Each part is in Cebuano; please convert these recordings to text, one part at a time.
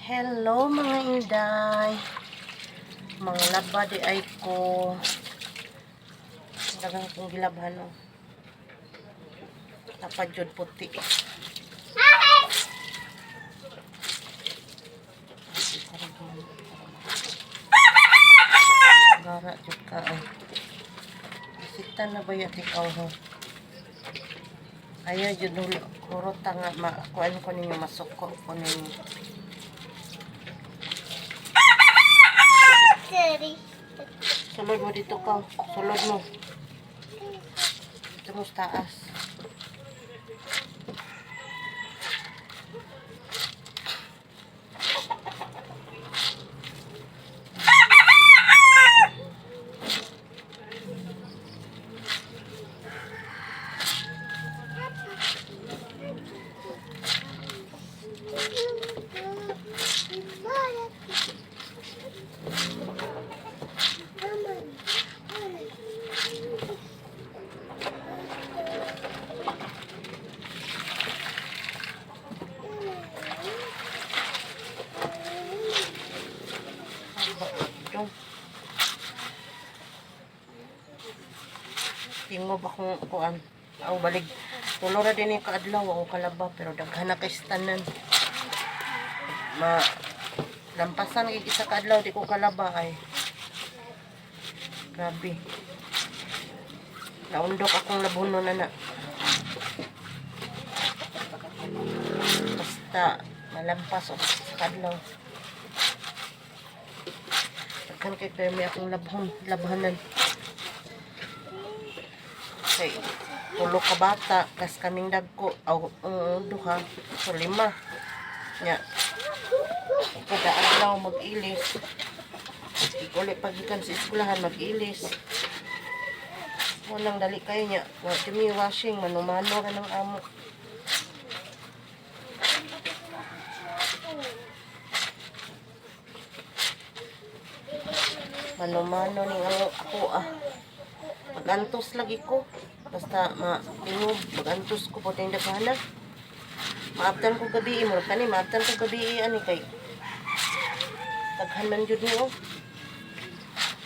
Hello, mga inday. Mga laba diay ko. Daghang kong gilabhan, oh. Lapad jud puti. Gara jud ka ay. Bisita na ba yat ikaw ho? Ayaw jud hurot nga ma kuan ko ninyo, masuko ko ninyo. Sorry. Sulod mo dito ka. Sulod mo. Dito mo sa taas. Dong. Tingob akong kuan. Aw balig. Tulo ra din yung kaadlaw ako kalaba pero daghan na kay tanan. Ma lampasan kay isa kaadlaw di ko kalaba ay. Grabe. Naundok akong labunon na na. Basta malampas og sa kaadlaw. Daghan kay permi akong labhon, labhanan. Kay tulo ka bata, kas kaming dagko, aw duha, so lima. Nya. Kada adlaw mag-ilis. Uli pagikan sa eskwelahan mag-ilis. Walang dali kayo niya. Wa kami washing, manumano ra ng amo. Manumano ning amo ako ah. Magantos lagi ko. Basta ma-tingog, magantos ko po tayong daghana. Maabtan ko gabi, murag kani, maabtan ko gabi ani kay daghan man jud ni oh.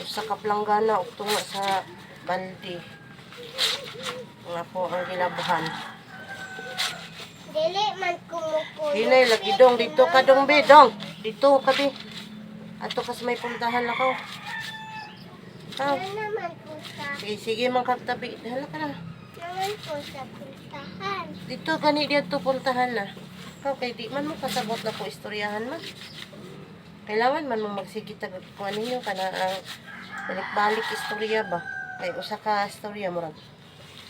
Usa ka planggana og tunga sa balde. Nga po ang gilabhan. Dili man kumukulo. Hinay lagi dong dito ka dong be dong. Dito ka be. Ato ka sa may puntahan lakaw. Kaw. Ano naman po sa Sige, sige man kagtabi. Hala ka na. Naman po sa puntahan. Dito gani dito puntahan na. Ikaw kay di man mo kasabot na po istoryahan man. Kailangan man mo magsige tag kuan ninyo kana ang balik-balik istorya ba. Kay usa ka istorya murag.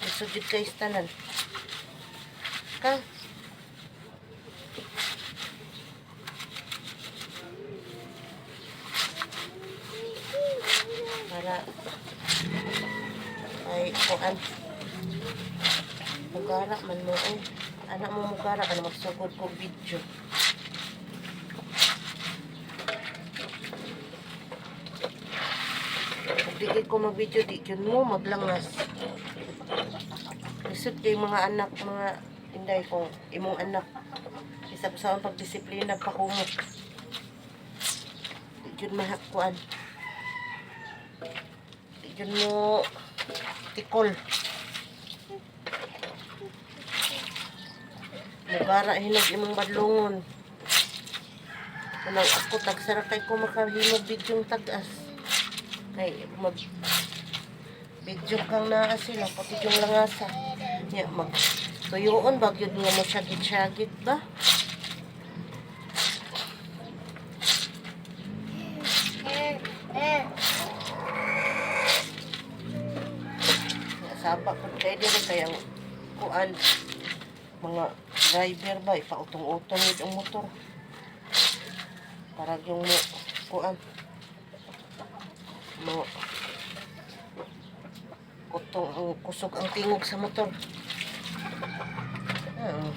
Lisod jud kay tanan. Ka. Para ay kuan mugara man mo eh. Anak mo mugara ka na magsugod ko video. Kung di kay ko mag-video, di yun mo maglangas. Lisod kay mga anak, mga inday kung imong anak. Isa pa sa pagdisiplina pa kumot. Di yun mahakuan. Di yun mo tikol. Mugara hinog imong badlongon. Kanang ako tagsara kay ko makahimog bidyong tag-as. Kay mag video kang naa sila pati yung langasa. Nya mag tuyoon ba gyud nga mo syagit-syagit ba? Eh, eh. Nya saba pud kay diri kay ang kuan mga driver ba ipautong-utong yun ang motor. Para yung mo kuan mo utong ang kusog ang tingog sa motor. Oo.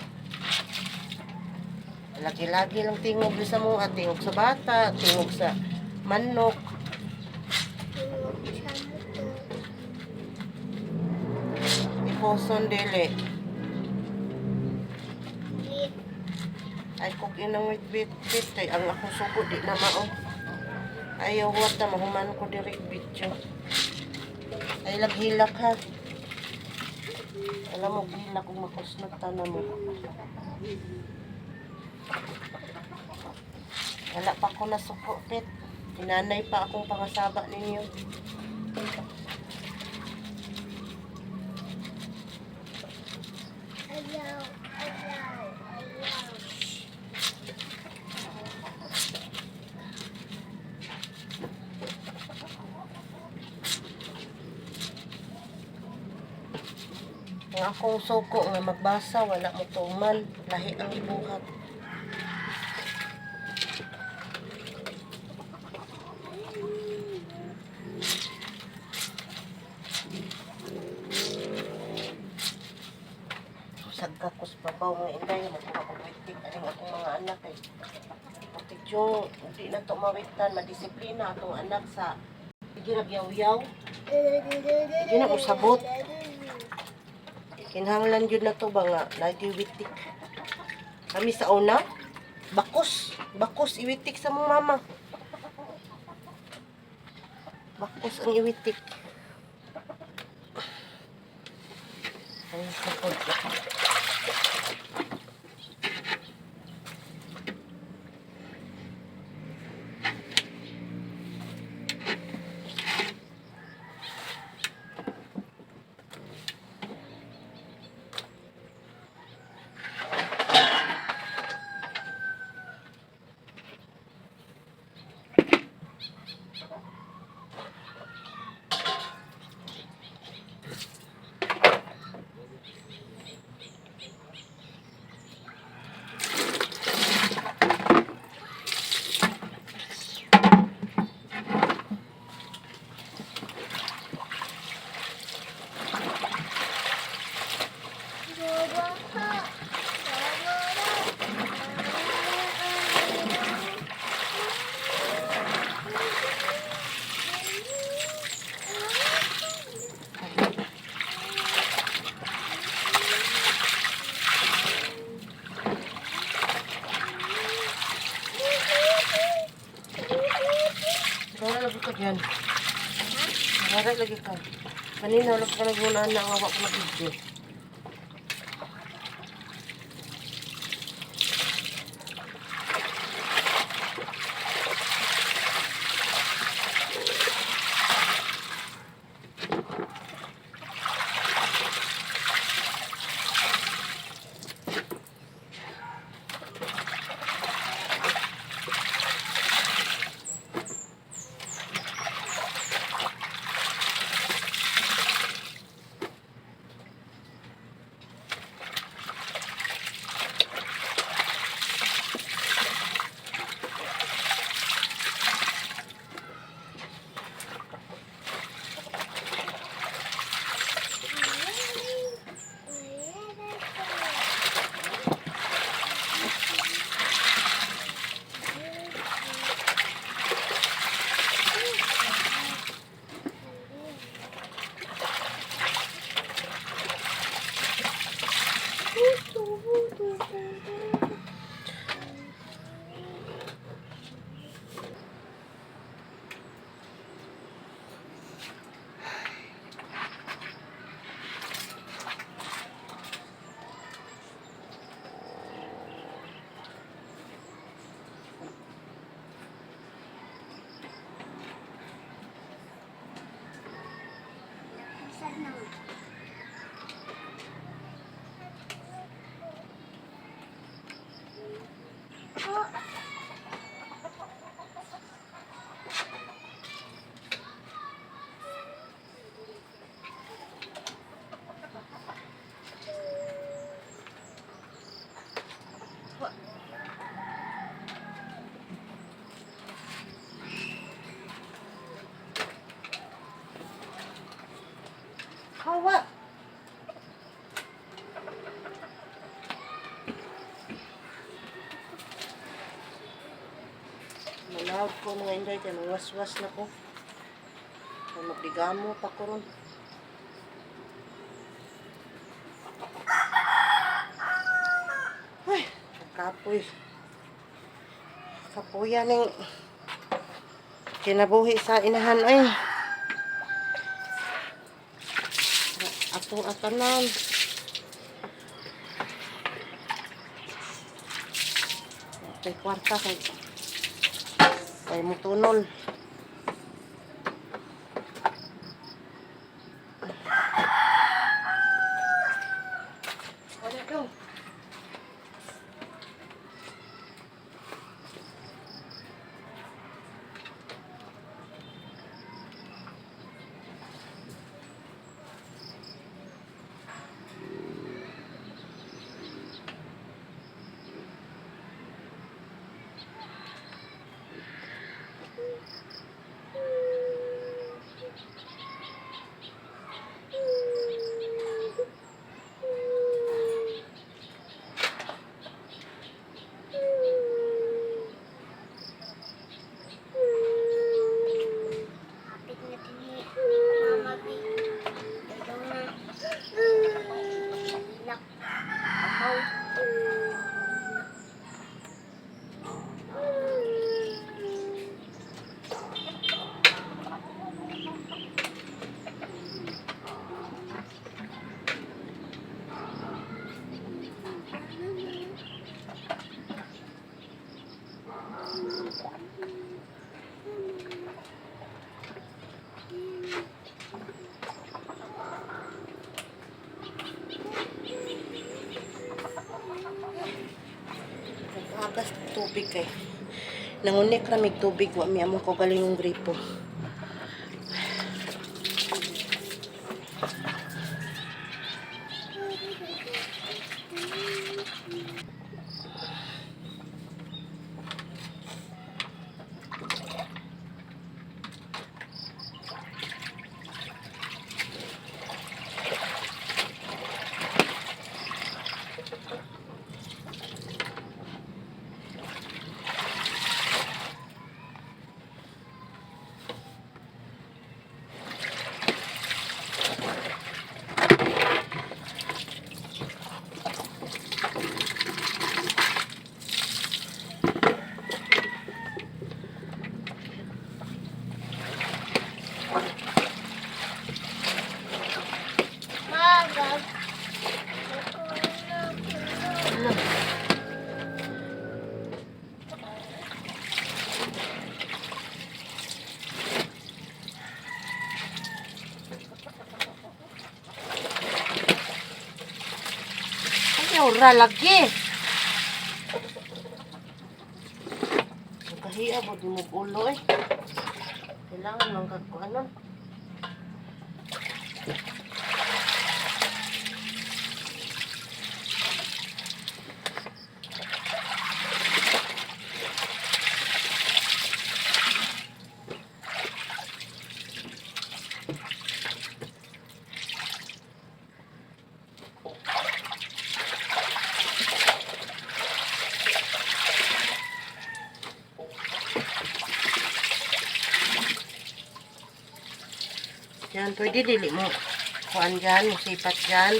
Lagi-lagi lang tingog sa mga tingog sa bata, tingog sa manok. Tingog sa motor. Iposon dili. Git. Ay kog inang wit wit kay ang akong suko di na mao. Ayaw wat na mahuman ko direct video. Ay laghilak ha. Alam mo gilak kung makusnot ta na mo. Wala pa ko nasuko, pet. Inanay pa akong pangasaba ninyo. Ayaw, ayaw, ayaw. Ang akong suko nga magbasa, wala mo tuman. Lahi ang ibuhat. Usag ka kus babaw nga inday, magkuha kong witik aning akong mga anak eh. Putik yung, hindi na to mawitan, madisiplina atong anak sa sige nagyaw-yaw. Hindi na usabot. Kinahanglan jud na to ba nga lagi witik. Kami sa una, bakos, bakos iwitik sa mong mama. Bakos ang iwitik. Ang sakot. Wala lagi ka dyan. Wala lagi ka. Kanina wala ka nagunaan na ang awa ko mag-video. Hawa! Malawag ko mga inday kay mangwaswas na ko. Kay magdigamo pa ko ron. Ay, Kapoy. Kapuya ning kinabuhi sa inahan ay. Atong atanan. Kay kwarta kay kay mutunol. Wala dong. Hapit na tini, Mama B. Dadaw na. Hilak. Ahaw. Nag-agas tubig kay. Nangunik ramig tubig wa mi among kaugalingong gripo. Magag. Ano? Ay, ora lagi. Kahiya mo di mo ulo eh. Kailangan mang kagkuanon. Yan, pwede dili mo. Kuan dyan, musipat dyan.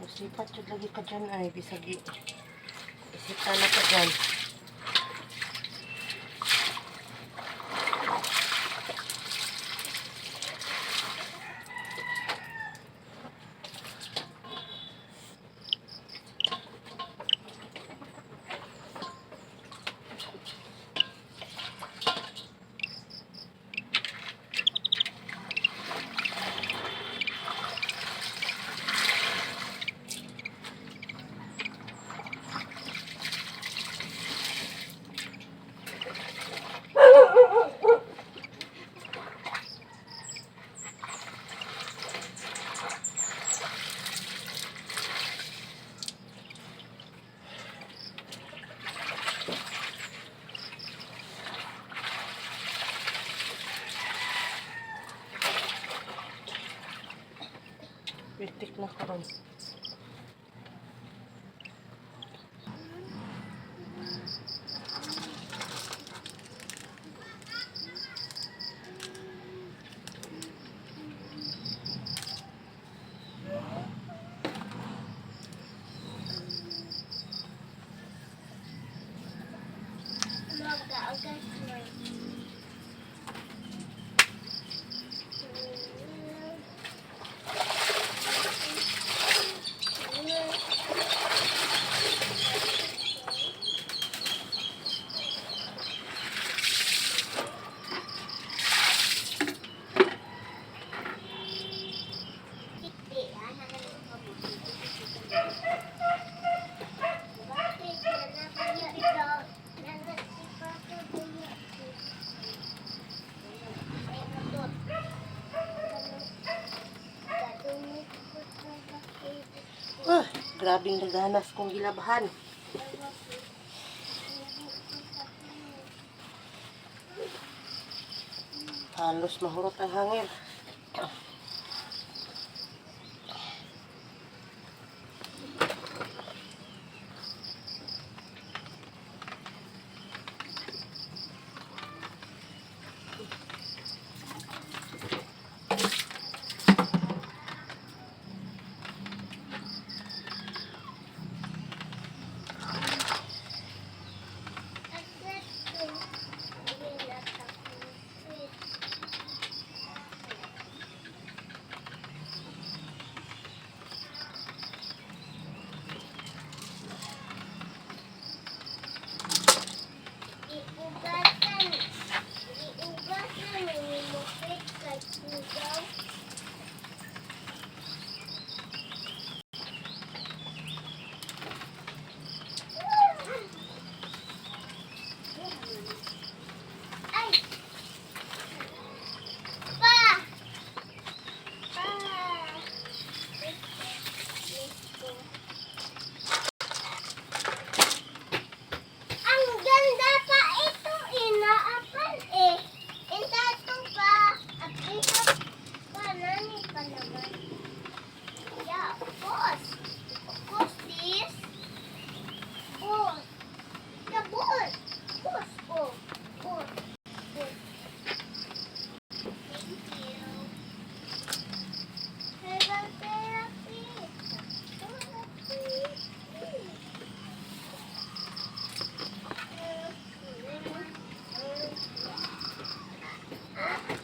Musipat jud lagi ka dyan ay, bisagi. Isipan na ka dyan. Pitik na karon. August 1. Ah, grabing naganas kong gilabhan. Halos mahurot ang hangin. Iugasan. Iugasan ni mo kay kugaw. Ay! Pa! Pa! Let's go. Ang ganda pa ito, inaapan eh. Inta ito pa, at ito pa, nani pa naman. Yeah, of course. Of course, this. Boss. The boss. Boss, oh. Boss. Boss. Thank you. Herbal therapy. Therapy.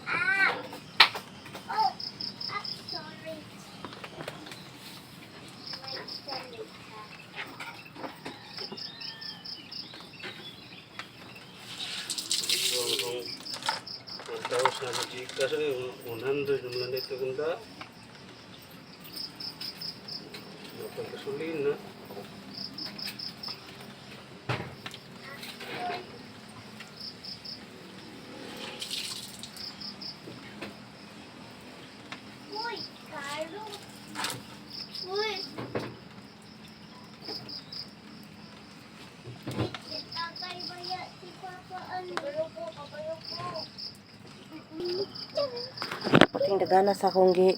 Ah! Oh, I'm sorry. My stomach. Kung 1,000 na Gcash ay 100 naman na ito kunda. Napagkasulina. Uy, Carlo. Uy. Tagay ba ya si Papa ano? Kabayo ko, kabayo ko. Pating dagana sa akong gi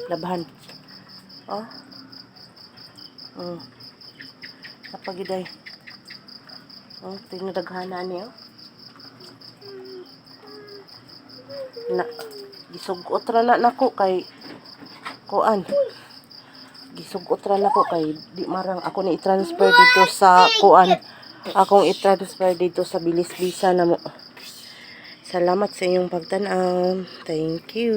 labhan. Oh. Napagiday. Oh, tingnan daghana ni oh. Na gisugot ra na nako kay kuan. Gisugot ra nako kay di marang ako ni i-transfer dito sa kuan. Akong i-transfer dito sa Bilis Bisa na mo. Salamat sa inyong pagtan-aw. Thank you.